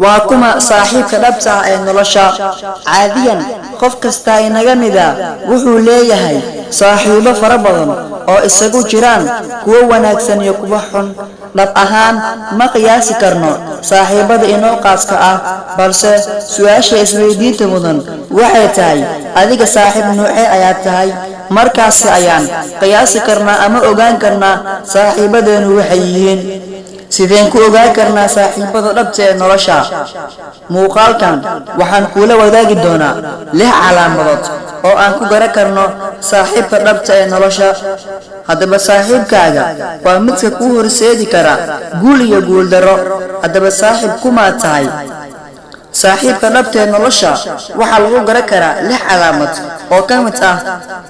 Waa kuma saaxiibka dhabta ah ee nolosha? Caadiyan, qof kastaa inaga mida wuxuu leeyahay saaxiibo fara badan oo isagu jiraan kuwo wanaagsan iyo kuwo xun. Dhab ahaan, ma qiyaasi karno saaxiibada inoo qaaska ah, balse su-aasha isweydiinta mudan waxay tahay: adiga saaxiib nuucee ayaad tahay? Markaasi ayaan qiyaasi karnaa ama ogaan karnaa saaxiibadeenu waxay yihiin. Sideen ku ogaan karnaa saaxiibada dhabta ee nolosha? Muuqaalkan waxaan kuula wadaagi doonaa lix calaamadood oo aan ku garan karno saaxiibka dhabta ee nolosha. Haddaba, saaxiibkaaga waa midka kuu horseedi kara guul iyo guuldarro. Haddaba, saaxiib kumaad tahay? Saaxiibka dhabta ee nolosha waxaa lagu garan karaa lix calaamad oo ka mid ah: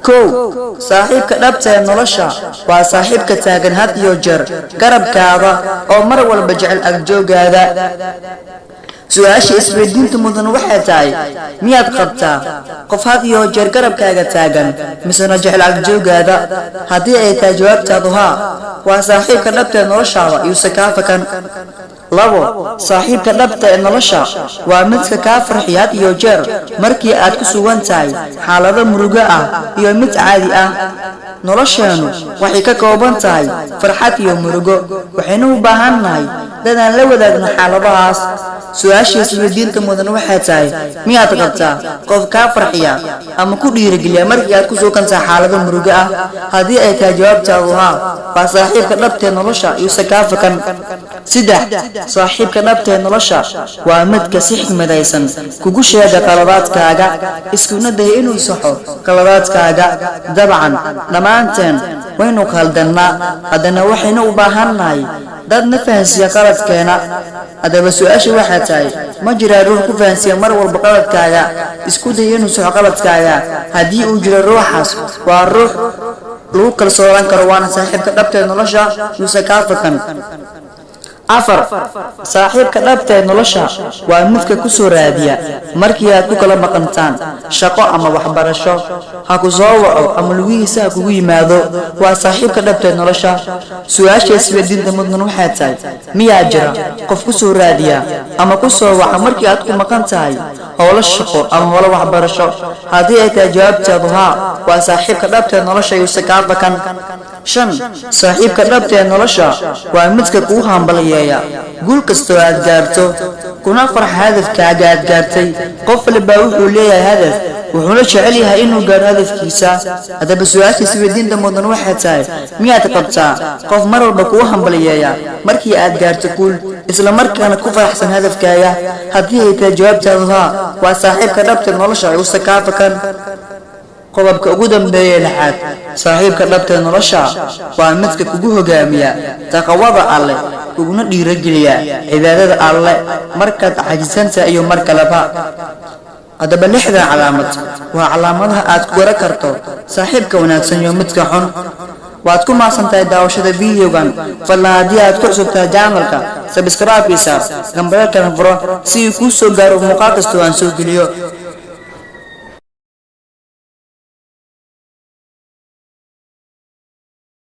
1, saaxiibka dhabta ee nolosha waa saaxiibka taagan had iyo jeer garabkaada oo mar walba jecel agjoogaada. Su-aasha isweydiinta mudan waxay tahay: miyaad qabtaa qof had iyo jeer garabkaaga taagan, misena jecel agjoogaada? Haddii ay tahay jawaabtaadu haa, waa saaxiibka dhabta ee noloshaada, yuuse kaa fakan. 2, saaxiibka dhabta ee nolosha waa midka kaa farxiya had iyo jeer markii aad ku sugan tahay xaalado murugo ah iyo mid caadi ah. Nolosheennu waxay ka kooban tahay farxad iyo murugo, waxaynu u baahan nahay dad aan la wadaagno xaaladahaas. Su-aasha isweydiinta mudan waxay tahay: miyaad qabtaa qof kaa farxiya ama ku dhiirigeliya markii aad ku sugan tahay xaalado murugo ah? Haddii ay tahay jawaabtaadu haa, waa saaxiibka dhabtee nolosha, yuuse kaa fakan. 3, saaxiibka dhabtee nolosha waa midka si xikmadaysan kugu sheega qaladaadkaaga, iskuna daya inuu saxo qaladaadkaaga. Dabcan, dhammaanteen waynu khaldannaa, haddana waxaynu u baahan nahay dad na fahansiiya qaladkeena. Haddaba, su-aasha waxaa tahay: ma jiraa ruux ku fahansiiya mar walba qaladkaaga, isku daya inuu saxo qaladkaaga? Haddii uu jiro ruuxaas, waa ruux lagu kalsoonaan karo, waana saaxiibka dhabtee nolosha, yuuse kaa fakan. 4, saaxiibka dhabta ee nolosha waa midka ku soo raadiya markii aad ku kala maqantaan shaqo ama waxbarasho. Ha ku soo waco ama lugihiisa ha kugu yimaado, waa saaxiibka dhabta ee nolosha. Su-aasha isweydiinta mudnan waxay tahay: miyaa jira qof ku soo raadiya ama ku soo waca markii aad ku maqan tahay howlo shaqo ama howlo waxbarasho? Haddii ay tahay jawaabtaadu haa, waa saaxiibka dhabta ee nolosha, yuuse kaa fakan. 5, saaxiibka dhabta ee nolosha waa midka kuu hambalyeeya guul kastoo aad gaarto, kuna farxa hadafkaaga aad gaartay. Qof walibaa wuxuu leeyahay hadaf, wuxuuna jecel yahay inuu gaaro hadafkiisa. Haddaba, su-aasha isweydiinta mudan waxay tahay: miyaad qabtaa qof mar walba kuu hambalyeeya markii aad gaarto guul, isla markaana ku faraxsan hadafkaaga? Haddii ay tahay jawaabtaadu haa, waa saaxiibka dhabta nolosha, yuuse kaa fakan. Qodobka ugu dambeeya, lixaad, saaxiibka dhabtee nolosha waa midka kugu hogaamiya taqwada Alle, kuguna dhiirogeliya cibaadada Alle markaad cajisantahay iyo mar kaleba. Haddaba, lixdan calaamad waa calaamadaha aad ku garan karto saaxiibka wanaagsan iyo midka xun. Waad ku mahadsantahay daawashada videogan. Fadlan, haddii aad ku cusub tahay channelka, subscribe-kiisa, gambaleelkana furo si uu kuu soo gaaro muuqaal kastoo aan soo geliyo.